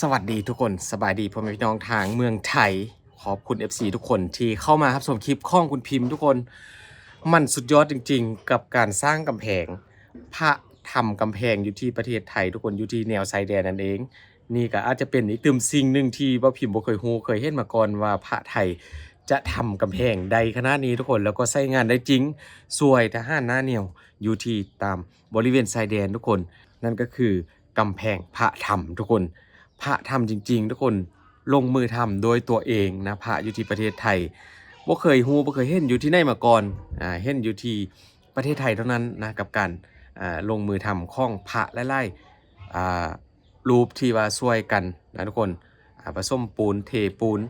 ສະຫວັດດີທຸກຄົນ ສະບາຍດີພໍ່ແມ່ພີ່ນ້ອງທາງເມືອງໄທ. ຂອບຄຸນເອັຟຊີທຸກຄົນທີ່ເຂົ້າມາຮັບຊົມຄລິບຂອງຄຸນພິມທຸກຄົນ. ມັນສຸດຍອດຈິງໆ ກັບການສ້າງກຳແພງ ພະທຳກຳແພງຢູ່ທີ່ປະເທດໄທທຸກຄົນ ຢູ່ທີ່ແນວຊາຍແດນນັ້ນເອງ. ນີ້ກໍອາດຈະເປັນອີກຕື່ມສິ່ງໜຶ່ງທີ່ບ່າວພິມບໍ່ເຄີຍຮູ້ເຄີຍເຫັນມາກ່ອນວ່າພະໄທຈະທຳກຳແພງໄດ້ຂະໜາດນີ້ທຸກຄົນ ແລ້ວກໍໃຊ້ງານໄດ້ຈິງ ຊ່ວຍທະຫານໜ້າໜຽວຢູ່ທີ່ຕາມບໍລິເວນຊາຍແດນທຸກຄົນ. ນັ້ນກໍຄື ກຳແພງພະທຳທຸກຄົນ. ພະທຳຈິງໆທຸກຄົນ ລົງມືທຳໂດຍຕົວເອງນະ ພະຢູ່ທີ່ປະເທດໄທ. ບໍ່ເຄີຍຮູ້ ບໍ່ເຄີຍເຫັນຢູ່ທີ່ໃນມາກ່ອນ ອາ ເຫັນຢູ່ທີ່ປະເທດໄທເທົ່ານັ້ນນະ ກັບການ ອາ ລົງມືທຳຂອງພະຫຼາຍໆ ອາ ຮູບທີ່ວ່າຊ່ວຍກັນນະທຸກຄົນ. ອາ ປະສົມປູນ ເທປູນ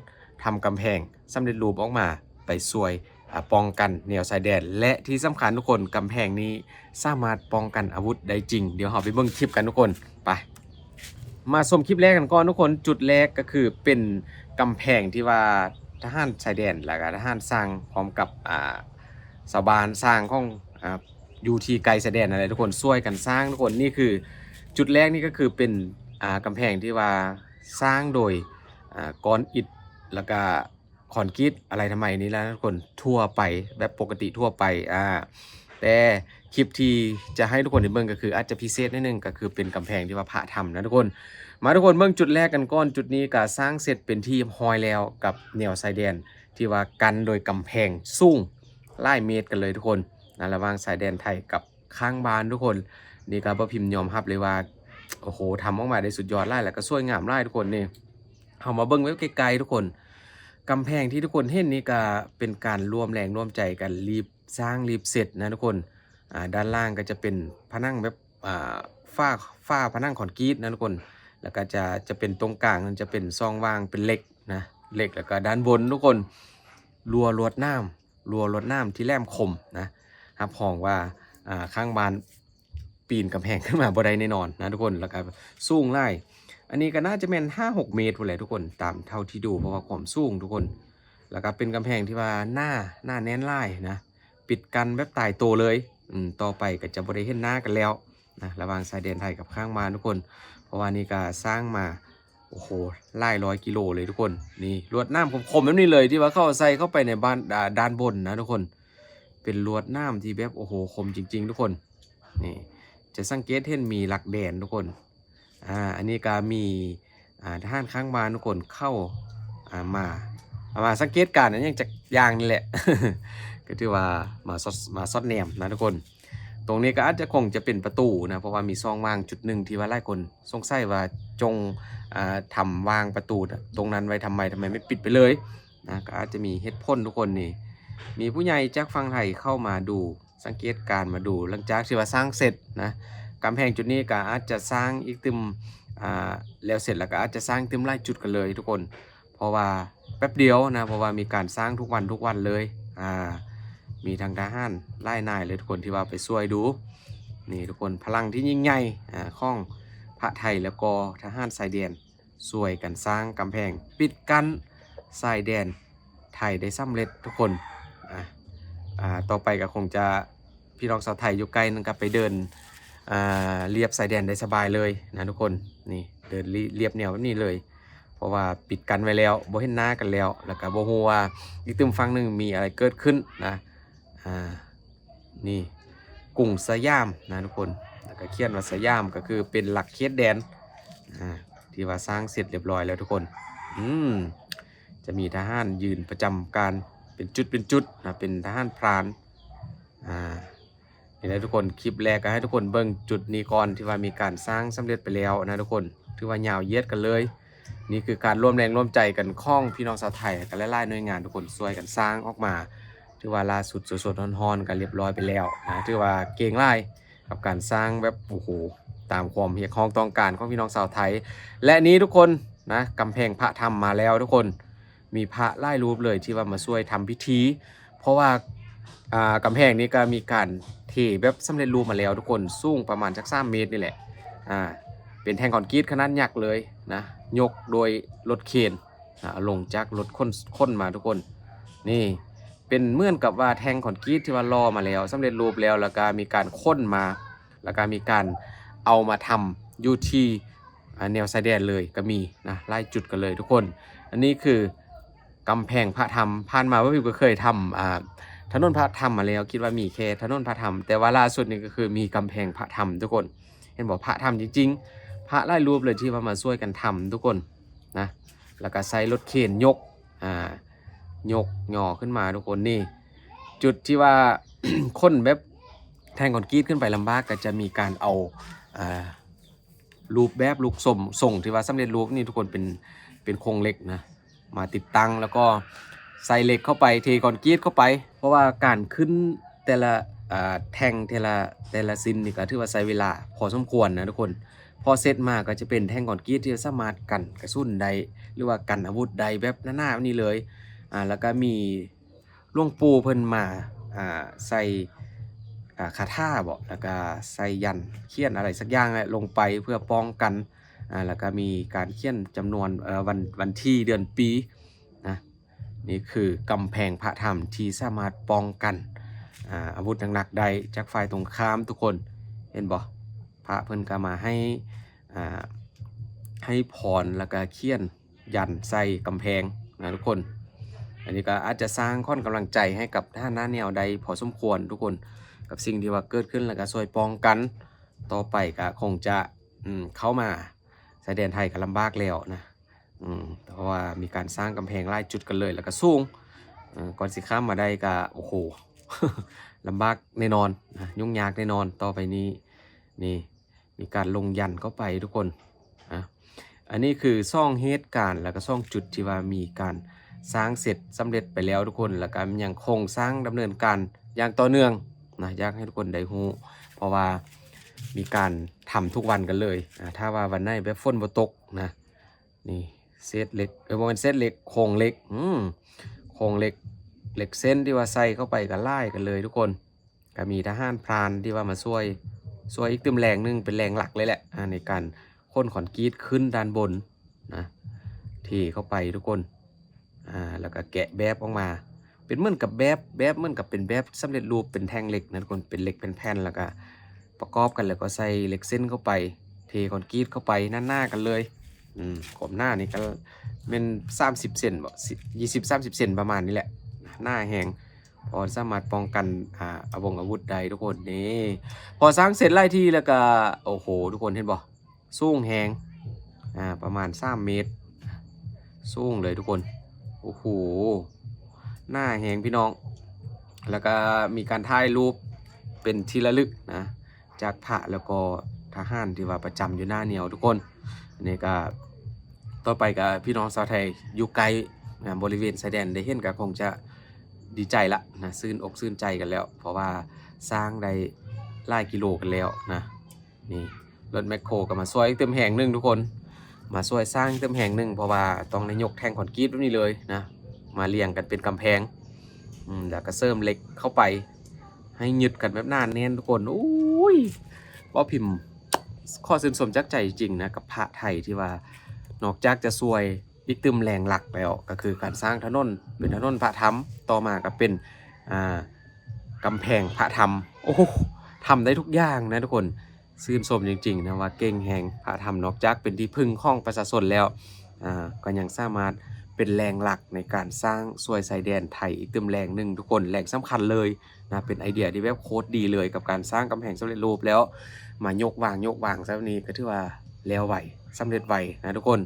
ທຳກຳແພງສຳເລັດຮູບອອກມາ ໄປຊ່ວຍ ອາ ປ້ອງກັນແນວຊາຍແດນ ແລະ ທີ່ສຳຄັນທຸກຄົນ ກຳແພງນີ້ສາມາດປ້ອງກັນອາວຸດໄດ້ຈິງ. ດຽວເຮົາໄປເບິ່ງຄລິບກັນທຸກຄົນ ໄປ. ມາຊົມຄລິບແລກກັນກ່ອນທຸກຄົນ. ຈຸດແລກກໍຄືເປັນກຳແພງທີ່ວ່າທະຫານຊາຍແດນ ແລ້ວກໍທະຫານສ້າງ ພ້ອມກັບ ອາ ຊາວບ້ານສ້າງຂອງ ອາ ຢູ່ທີ່ໃກ້ຊາຍແດນນັ້ນແຫຼະທຸກຄົນ ຊ່ວຍກັນສ້າງທຸກຄົນ. ນີ້ຄືຈຸດແລກນີ້ກໍຄືເປັນ ອາ ກຳແພງທີ່ວ່າສ້າງໂດຍ ອາ ກ້ອນອິດ ແລ້ວກໍ ຄອນກຣີດອະໄລທຳໄມນີ້ລະທຸກຄົນ ທົ່ວໄປ ແບບປົກກະຕິທົ່ວໄປ ອາ ແຕ່ຄລິບທີ່ຈະໃຫ້ທຸກຄົນໄດ້ເບິ່ງກໍຄືອາດຈະພິເສດໜ້ອຍໜຶ່ງ ກໍຄືເປັນກຳແພງທີ່ວ່າພະທຳນະທຸກຄົນ. ມາທຸກຄົນເບິ່ງຈຸດແລກກັນກ່ອນ. ຈຸດນີ້ກໍສ້າງເສັດເປັນທີ່ຮຽບຮ້ອຍແລ້ວ ກັບແນວຊາຍແດນທີ່ວ່າກັ້ນໂດຍກຳແພງສູງຫຼາຍເມດກັນເລີຍທຸກຄົນນະ ລະຫວ່າງຊາຍແດນໄທກັບ ຂ້າງບ້ານທຸກຄົນ. ນີ້ກໍບໍ່ພິມຍອມຮັບເລີຍວ່າ ໂອ້ໂຫ ທຳອອກມາໄດ້ສຸດຍອດຫຼາຍ ແລ້ວກໍສວຍງາມຫຼາຍທຸກຄົນ. ນີ້ ເຮົາມາເບິ່ງແບບໃກ້ໆທຸກຄົນ ກຳແພງທີ່ທຸກຄົນເຫັນນີ້ກໍເປັນການລວມແຮງລວມໃຈກັນ ລີບສ້າງລີບເສັດນະທຸກຄົນ. ອາ ດ້ານລ່າງກໍຈະເປັນຜະໜັງແບບ ອາ ຝາ ຝາຜະໜັງຄອນກຣີດນະທຸກຄົນ ແລ້ວກໍຈະ ຈະເປັນຕົງກາງນັ້ນຈະເປັນຊ່ອງວ່າງເປັນເຫຼັກນະ ເຫຼັກ ແລ້ວກໍດ້ານບົນທຸກຄົນ ລົວລວດໜາມ ລົວລວດໜາມທີ່ແຫຼມຄົມນະ ຮັບຮອງວ່າ ອາ ຂ້າງບ້ານປີນກຳແພງຂຶ້ນມາບໍ່ໄດ້ແນ່ນອນນະທຸກຄົນ. ແລ້ວກໍສູງຫຼາຍ ອັນນີ້ກໍໜ້າຈະແມ່ນຫ້າຫົກເມດພຸ້ນແຫຼະທຸກຄົນ ຕາມເທົ່າທີ່ດູ ເພາະວ່າຄວາມສູງທຸກຄົນ. ແລ້ວກໍເປັນກຳແພງທີ່ວ່າໜາ ໜາແໜ້ນຫຼາຍນະ ປິດກັ້ນແບບຕາຍໂຕເລີຍ. ອືມ ຕໍ່ໄປກໍຈະບໍ່ໄດ້ເຫັນໜ້າກັນແລ້ວນະ ລະຫວ່າງຊາຍແດນໄທກັບຂ້າງບ້ານທຸກຄົນ ເພາະວ່ານີ້ກໍສ້າງມາ ໂອ້ໂຫ ຫຼາຍຮ້ອຍກິໂລເລີຍທຸກຄົນ. ນີ້ລວດໜາມຄົມໆແບບນີ້ເລີຍ ທີ່ວ່າເຂົາໃສ່ເຂົ້າໄປໃນບ້ານ ດາ ດ້ານບົນນະທຸກຄົນ ເປັນລວດໜາມທີ່ແບບ ໂອ້ໂຫ ຄົມຈິງໆທຸກຄົນ. ນີ້ຈະສັງເກດເຫັນມີຫຼັກແດນທຸກຄົນ. ອາ ອັນນີ້ກໍມີ ອາ ທະຫານຂ້າງບ້ານທຸກຄົນເຂົ້າ ອາ ມາ ມາສັງເກດການອີ່ຫຍັງຈັກຢ່າງນີ້ແຫຼະ ກໍຖືວ່າມາສອດ ມາສອດແນມນະທຸກຄົນ. ຕົງນີ້ກໍອາດຈະຄົງຈະເປັນປະຕູນະ ເພາະວ່າມີຊ່ອງວ່າງຈຸດໜຶ່ງທີ່ວ່າຫຼາຍຄົນສົງໄສວ່າຈົ່ງ ອາ ທຳຫວ່າງປະຕູຕົງນັ້ນໄວ້ທຳໄມ ທຳໄມໄມ່ປິດໄປເລີຍນະ ກໍອາດຈະມີເຫດຜົນທຸກຄົນ. ນີ້ມີຜູ້ໃຫຍ່ຈາກຝັ່ງໄທເຂົ້າມາດູ ສັງເກດການມາດູ ຫຼັງຈາກທີ່ວ່າສ້າງເສັດນະ ກຳແພງຈຸດນີ້ກໍອາດຈະສ້າງອີກຕື່ມ ອາ ແລ້ວເສັດ ແລ້ວກໍອາດຈະສ້າງຕື່ມຫຼາຍຈຸດກັນເລີຍທຸກຄົນ ເພາະວ່າແປັບດຽວນະ ເພາະວ່າມີການສ້າງທຸກວັນ ທຸກວັນເລີຍ. ອາ ມີທັງທະຫານຫຼາຍນາຍເລີຍທຸກຄົນທີ່ວ່າໄປຊ່ວຍດູ. ນີ້ທຸກຄົນ ພະລັງທີ່ຍິ່ງໃຫຍ່ ອາ ຂອງພະໄທ ແລ້ວກໍທະຫານຊາຍແດນ ຊ່ວຍກັນສ້າງກຳແພງປິດກັ້ນຊາຍແດນໄທໄດ້ສຳເລັດທຸກຄົນ. ອາ ອາ ຕໍ່ໄປກໍຄົງຈະ ພີ່ນ້ອງຊາວໄທຢູ່ໃກ້ນັ້ນກໍໄປເດີນ ອາ ລຽບຊາຍແດນໄດ້ສະບາຍເລີຍນະທຸກຄົນ. ນີ້ເດີນລຽບແນວແບບນີ້ເລີຍ ເພາະວ່າປິດກັ້ນໄວ້ແລ້ວ ບໍ່ເຫັນໜ້າກັນແລ້ວ ແລ້ວກໍບໍ່ຮູ້ວ່າອີກຕື່ມຝັ່ງໜຶ່ງມີອະໄລເກີດຂຶ້ນນະ. ອາ ນີ້ກຸງສະຫຍາມນະທຸກຄົນ ແລ້ວກໍຂຽນວ່າສະຫຍາມ ກໍຄືເປັນຫຼັກເຂດແດນ ອາ ທີ່ວ່າສ້າງເສັດລຽບຮ້ອຍແລ້ວທຸກຄົນ. ອືມ ຈະມີທະຫານຢືນປະຈຳການເປັນຈຸດເປັນຈຸດນະ ເປັນທະຫານພຣານ. ອາ ນີ້ແຫຼະທຸກຄົນ ຄລິບແລກກໍໃຫ້ທຸກຄົນເບິ່ງຈຸດນີ້ກ່ອນ ທີ່ວ່າມີການສ້າງສຳເລັດໄປແລ້ວນະທຸກຄົນ ຖືວ່າຍາວຢຽດກັນເລີຍ. ນີ້ຄືການລວມແຮງລວມໃຈກັນຂອງພີ່ນ້ອງຊາວໄທ ແລ້ວກໍຫຼາຍໆໜ່ວຍງານ ທຸກຄົນຊ່ວຍກັນສ້າງອອກມາ ຖືວ່າລ່າສຸດສົດໆຮ້ອນໆກໍລຽບຮ້ອຍໄປແລ້ວນະ ຖືວ່າເກັ່ງຫຼາຍ ກັບການສ້າງແບບ ໂອ້ໂຫ ຕາມຄວາມຮຽກຮ້ອງຕ້ອງການຂອງພີ່ນ້ອງຊາວໄທ. ແລະ ນີ້ທຸກຄົນນະ ກຳແພງພະທຳມາແລ້ວທຸກຄົນ ມີພະຫຼາຍຮູບເລີຍທີ່ວ່າມາຊ່ວຍທຳພິທີ ເພາະວ່າ ອາ ກຳແພງນີ້ກໍມີການເທແບບສຳເລັດຮູບມາແລ້ວທຸກຄົນ ສູງປະມານຈັກສາມເມດນີ້ແຫຼະ. ອາ ເປັນແທ່ງຄອນກຣີດຂະໜາດຍັກເລີຍນະ ຍົກໂດຍລົດເຄນ ອາ ລົງຈາກລົດຂົນ ຂົນມາທຸກຄົນ. ນີ້ເປັນເໝືອນກັບວ່າແທ່ງຄອນກຣີດທີ່ວ່າຫຼໍ່ມາແລ້ວ ສຳເລັດຮູບແລ້ວ ແລ້ວກະມີການຂົນມາ ແລ້ວກະມີການເອົາມາທຳຢູ່ທີ່ ອ່າ ແນວຊາຍແດນເລີຍກໍມີນະ ຫຼາຍຈຸດກັນເລີຍທຸກຄົນ. ອັນນີ້ຄືກຳແພງພະທຳ. ຜ່ານມາວ່າພິມກໍເຄີຍທຳ ອ່າ ຖະໜົນພະທຳມາແລ້ວ, ຄິດວ່າມີແຄ່ຖະໜົນພະທຳ, ແຕ່ວ່າລ່າສຸດນີ້ກໍຄືມີກຳແພງພະທຳທຸກຄົນ. ເຫັນບໍ່? ພະທຳຈິງໆ ພະຫຼາຍຮູບເລີຍທີ່ວ່າມາຊ່ວຍກັນທຳທຸກຄົນນະ. ແລ້ວກໍໃຊ້ລົດເຂນຍົກ ອ່າ ຍົກຍໍຂຶ້ນມາທຸກຄົນ. ນີ້ຈຸດທີ່ວ່າ ຂົນແບບແທ່ງຄອນກຣີດຂຶ້ນໄປລຳບາກ ກໍຈະມີການເອົາ ອ່າ ຮູບແບບ ຮູບຊົມ ຊົງທີ່ວ່າສຳເລັດຮູບນີ້ທຸກຄົນ ເປັນ ເປັນໂຄງເຫຼັກນະ ມາຕິດຕັ້ງ ແລ້ວກໍໃສ່ເຫຼັກເຂົ້າໄປ ເທຄອນກຣີດເຂົ້າໄປ. ເພາະວ່າການຂຶ້ນແຕ່ລະ ອ່າ ແທ່ງ ແຕ່ລະ ແຕ່ລະຊິ້ນນີ້ກໍຖືວ່າໃຊ້ເວລາພໍສົມຄວນນະທຸກຄົນ. ພໍເສັດມາກໍຈະເປັນແທ່ງຄອນກຣີດທີ່ສາມາດກັນກະສຸນໄດ້ ຫຼືວ່າກັນອາວຸດໄດ້ແບບໜາໆນີ້ເລີຍ. ອ່າ ແລ້ວກໍມີ ຫຼວງปู่ເພິ່ນມາ ອ່າ ໃສ່ ອ່າ ຄາຖາບໍ ແລ້ວກະໃສ່ຍັນຂຽນອະໄລສັກຢ່າງແຫຼະລົງໄປເພື່ອປ້ອງກັນ ອ່າ ແລ້ວກະມີການຂຽນຈຳນວນ ເອີ ວັນ ວັນທີ ເດືອນ ປີນະ. ນີ້ຄືກຳແພງພະທຳທີ່ສາມາດປ້ອງກັນ ອ່າ ອາວຸດໜັກໆໄດ້ຈາກຝ່າຍຕົງຂ້າມທຸກຄົນ. ເຫັນບໍ່? ພະເພິ່ນກະມາໃຫ້ ອ່າ ໃຫ້ພອນ ແລ້ວກະຂຽນ ຢັນໃສ່ກຳແພງນະທຸກຄົນ. ອັນນີ້ກໍອາດຈະສ້າງຂວັນກຳລັງໃຈໃຫ້ກັບທະຫານໜ້າແນວໄດ້ພໍສົມຄວນທຸກຄົນ ກັບສິ່ງທີ່ວ່າເກີດຂຶ້ນ ແລ້ວກໍຊ່ວຍປ້ອງກັນ. ຕໍ່ໄປກໍຄົງຈະ ອືມ ເຂົ້າມາຊາຍແດນໄທກໍລຳບາກແລ້ວນະ ອືມ ເພາະວ່າມີການສ້າງກຳແພງຫຼາຍຈຸດກັນເລີຍ ແລ້ວກໍສູງ ເອີ ກ່ອນຊິຂ້າມມາໄດ້ກໍ ໂອ້ໂຫ ລຳບາກແນ່ນອນນະ ຫຍຸ້ງຍາກແນ່ນອນຕໍ່ໄປນີ້. ນີ້ ມີການລົງຢັນເຂົ້າໄປທຸກຄົນ. ອ່າ ອັນນີ້ຄືສອງເຫດການ ແລ້ວກໍສອງຈຸດທີ່ວ່າມີການສ້າງເສັດສຳເລັດໄປແລ້ວທຸກຄົນ ແລ້ວກໍຍັງຄົງສ້າງດຳເນີນການຢ່າງຕໍ່ເນື່ອງນະ ຢາກໃຫ້ທຸກຄົນໄດ້ຮູ້ ເພາະວ່າມີການທຳທຸກວັນກັນເລີຍ. ອ່າ ຖ້າວ່າວັນໃດແບບຝົນບໍ່ຕົກນະ ນີ້ເສດເຫຼັກ ເອີ ບໍ່ແມ່ນເສດເຫຼັກ ໂຄງເຫຼັກ ອືມ ໂຄງເຫຼັກ ເຫຼັກເສັ້ນທີ່ວ່າໃສ່ເຂົ້າໄປກໍຫຼາຍກັນເລີຍທຸກຄົນ. ກໍມີທະຫານພຣານທີ່ວ່າມາຊ່ວຍ ຊ່ວຍອີກຕື່ມແຮງໜຶ່ງ ເປັນແຮງຫຼັກເລີຍແຫຼະ ອ່າ ໃນການຂົນຄອນກຣີດຂຶ້ນດ້ານບົນນະ ເທເຂົ້າໄປທຸກຄົນ. ອ່າ ແລ້ວກໍແກະແບບອອກມາ ເປັນເໝືອນກັບແບບ ແບບເໝືອນກັບເປັນແບບສຳເລັດຮູບ ເປັນແທ່ງເຫຼັກນະທຸກຄົນ ເປັນເຫຼັກແຜ່ນໆ ແລ້ວກໍປະກອບກັນ ແລ້ວກໍໃສ່ເຫຼັກເສັ້ນເຂົ້າໄປ ເທຄອນກຣີດເຂົ້າໄປໜາໆກັນເລີຍ. ອືມ ຄວາມໜານີ້ກໍແມ່ນສາມສິບເຊັນບໍ ຊ- ຍີ່ສິບ ສາມສິບເຊັນປະມານນີ້ແຫຼະ ໜາແຮງ ພໍສາມາດປ້ອງກັນ ອ່າ ອາວົງອາວຸດໄດ້ທຸກຄົນ. ນີ້ ພໍສ້າງເສັດຫຼາຍທີ່ແລ້ວກໍ ໂອ້ໂຫ ທຸກຄົນເຫັນບໍ່? ສູງແຮງ ອ່າ ປະມານສາມເມດ ສູງເລີຍທຸກຄົນ. ໂອ້ໂຫ ໜາແຮງພີ່ນ້ອງ. ແລ້ວກໍມີການຖ່າຍຮູບເປັນທີ່ລະລຶກນະ ຈາກພະ ແລ້ວກໍທະຫານທີ່ວ່າປະຈຳຢູ່ໜ້າແນວທຸກຄົນ. ນີ້ກໍ ຕໍ່ໄປກໍພີ່ນ້ອງຊາວໄທຢູ່ໃກ້ ອ່າ ບໍລິເວນຊາຍແດນໄດ້ເຫັນກໍຄົງຈະດີໃຈລະນະ ຊື່ນອົກຊື່ນໃຈກັນແລ້ວ ເພາະວ່າສ້າງໄດ້ຫຼາຍກິໂລກັນແລ້ວນະ. ນີ້ ລົດແມັກໂຄກໍມາຊ່ວຍຕື່ມແຮງໜຶ່ງທຸກຄົນ ມາຊ່ວຍສ້າງຕື່ມແຮງໜຶ່ງ ເພາະວ່າຕ້ອງໄດ້ຍົກແທ່ງຄອນກຣີດແບບນີ້ເລີຍນະ ມາລຽງກັນເປັນກຳແພງ ອືມ ແລ້ວກໍເສີມເຫຼັກເຂົ້າໄປ ໃຫ້ຍຶດກັນແບບໜາແໜ້ນທຸກຄົນ. ໂອ້ຍ ເວົ້າພິມຂໍຊື່ນຊົມຈາກໃຈຈິງນະ ກັບພະໄທທີ່ວ່າ ນອກຈາກຈະຊ່ວຍອີກຕື່ມແຮງຫຼັກແລ້ວ ກໍຄືການສ້າງຖະໜົນ ເປັນຖະໜົນພະທຳ ຕໍ່ມາກໍເປັນ ອ່າ ກຳແພງພະທຳ. ໂອ້ໂຫ ທຳໄດ້ທຸກຢ່າງນະທຸກຄົນ. ຊື່ນຊົມຈິງໆນະວ່າເກັ່ງແຮງ ພະທຳນອກຈາກເປັນທີ່ເພິ່ງຂອງປະຊາຊົນແລ້ວ ອ່າ ກໍຍັງສາມາດເປັນແຮງຫຼັກໃນການສ້າງຊ່ວຍຊາຍແດນໄທອີກຕື່ມແຮງໜຶ່ງທຸກຄົນ ແຮງສຳຄັນເລີຍນະ. ເປັນໄອເດຍທີ່ແບບໂຄດດີເລີຍ ກັບການສ້າງກຳແພງສຳເລັດຮູບແລ້ວ ມາຍົກວາງ ຍົກວາງຊະນີ້ ກໍຖືວ່າແລ້ວໄວ ສຳເລັດໄວນະທຸກຄົນ.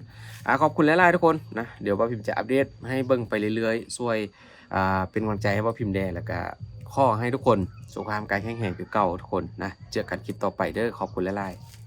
ອ່າ ຂອບຄຸນຫຼາຍໆທຸກຄົນນະ. ດຽວບ່າວພິມຈະອັບເດດໃຫ້ເບິ່ງໄປເລື້ອຍໆ ຊ່ວຍ ອ່າ ເປັນກຳລັງໃຈໃຫ້ບ່າວພິມແດ່ ແລ້ວກະຂໍໃຫ້ທຸກຄົນສຸຂະພາບຮ່າງກາຍແຂງແຮງຄືເກົ່າທຸກຄົນນະ. ເຈີກັນຄລິບຕໍ່ໄປເດີ້. ຂອບຄຸນຫຼາຍໆ.